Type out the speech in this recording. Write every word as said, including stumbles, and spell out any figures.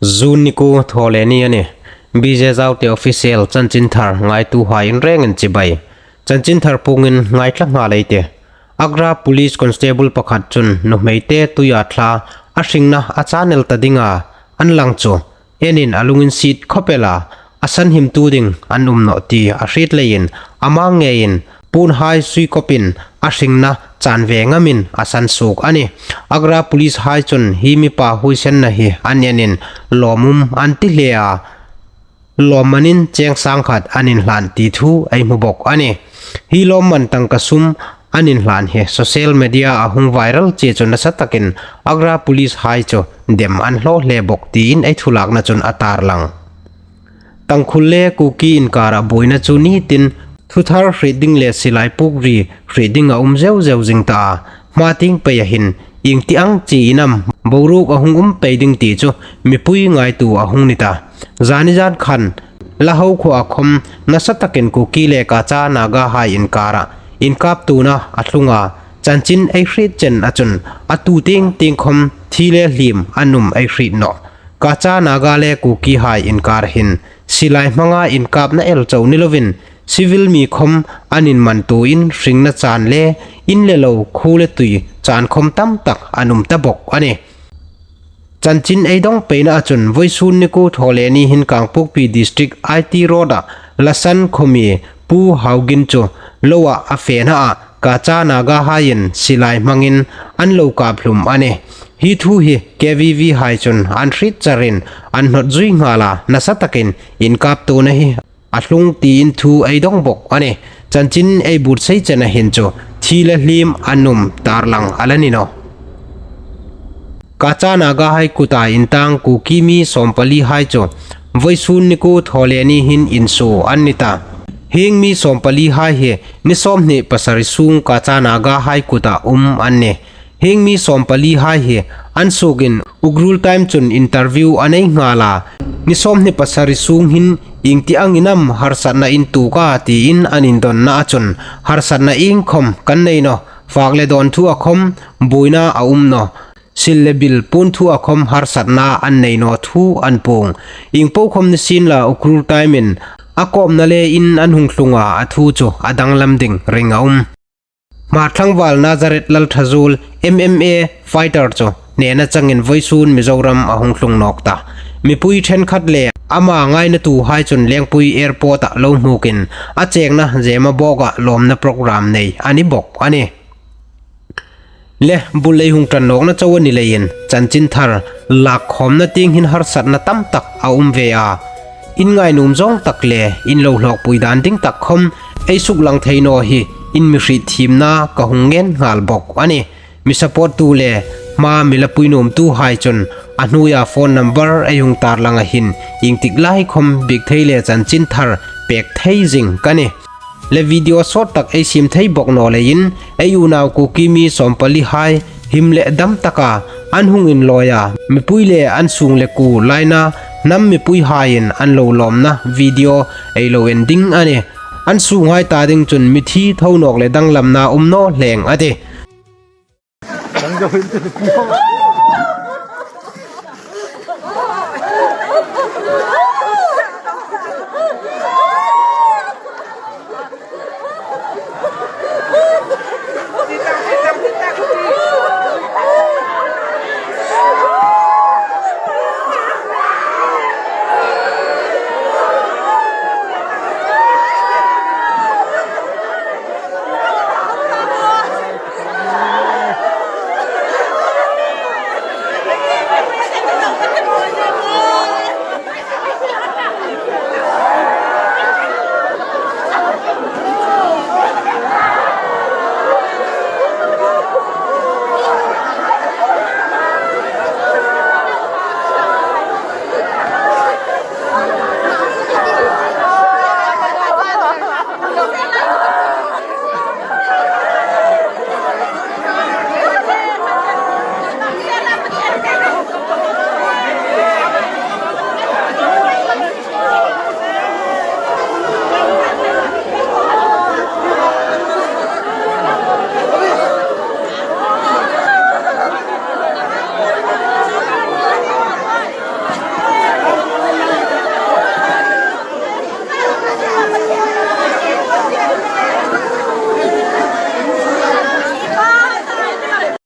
June ni kuo, Thawleni a nih. B J Zaute Official chanchin thar ngaituhai in rengin chibai. Chanchin thar puongin ngaithla nghal ei tih. Agra Police Constable pakhat chun nuhmeite tuia thla a hringna a channel ta dinga an lang chu enin a lunginsiet khawp el a, a sanhimtu ding an um nawh ti a hriet leiin ama ngeiin puonhai sui kawpin a hringna chan ve ngamin a sansuok a nih. Agra Police hai chun hi mipa huoisenna hi an enin lawmum an ti hle a, lawmmanin cheng sang khat an inhlan ti thu ei hmu bawk a nih. Hi lawmman tangka sum an inhlan hi social media a hung viral che chu nasa takin Agra Police hai chu dem an hlaw hle bawk tiin ei thu lakna chun a tarlang. Tangkhul le Kuki inkara buoina chu nitin thuthar hriet ding le silai puk ri hriet ding a um zeu zeu zing ta a. Hma tieng peia hin ieng ti ang chi in am boruok a hung um pei ding ti chu mipui ngaituo a hung ni ta. Zani zan khan Lahokhuoa khawm nasa takin Kuki le Kacha Naga hai inkara inkaptuona a tlung a, chanchin ei hriet chen a chun a tu tieng tieng khawm thi le hlim an um ei hriet nawh. Kacha Naga le Kuki hai inkar hin silai hmanga inkapna el chau ni lovin civil mi khawm an inman tuoin hringna chan le in le lo, khuo le tui chan khawm tam tak an um ta bawk a nih. Chanchin ei dawng peina a chun vawisun ni kuo Thawleni hin Kangpokpi District I T Road-a Lasan khaw mi Pu Haugin chu loa a fena a, Kacha Naga haiin silai hmangin an lo kap hlum a nih. Hi thu hi K V V hai chun an hriet charin an hnawt zui nghal a, nasa takin inkaptuona hi a tlung tiin thu ei dawng bawk a nih. Chanchin ei buotsai chena hin chu thi le hlim an um tarlang a la ni nawh. Kacha Naga hai kuta intang Kuki mi sawmpali hai chu vawisun ni kuo Thawleni hin insuo an ni ta. Hieng mi sawmpali hai hi ni sawmhni pasari sung Kacha Naga hai kuta um an nih. Hieng mi sawmpali hai hi an suokin Ukhrul Times chun interview a nei nghal a, ni sawmhni pasari sung hin ieng ti angin am harsatna in tuok a tiin an indonna a chun harsatna ieng khawm kan nei nawh, fak le dawn thua khawm buoina a um nawh, sil le bil puon thua khawm harsatna an nei naw thu an puong. Ieng po khawm ni sienla Ukhrul Times-in a kawmna le in an hung tlunga a thu chu a danglam ding ring a um. Hmar tlangval Nazareth Lalthazuol M M A fighter chu hnena changin vawisun Mizoram a hung tlung nawk ta. Mipui ṭhenkhat le ama ngainatuhai chun Lengpui Airport-a lo hmukin a chengna Zemabawka lawmna program nei a ni bawk a nih. Le bul ei hung ṭan nawkna chau a ni leiin chanchin thar lakkhawmna tieng hin harsatna tam tak a um ve a. In ngainuom zawng tak le in lo hlawkpui dan ding tak khawm ei suklang thei naw hi in mi hriet thiemna ka hung ngen nghal bawk a nih. Mi support-tu le hma mi la pui nuomtuhai chun a hnuoia phone number ei hung tarlanga hin ieng tik lai khawm biek thei le chanchin thar pek thei zing ka nih. Le video sawt tak ei siem thei bawk naw leiin ei unau Kuki mi sawmpali hai him le dam taka an hung inlawi a, mipui le an sung le kuo laina hnam mipui haiin an lo lawmna video ei lo en ding a nih. An sunghai ta ding chun mithi tho nawk le danglamna um naw hleng a tih.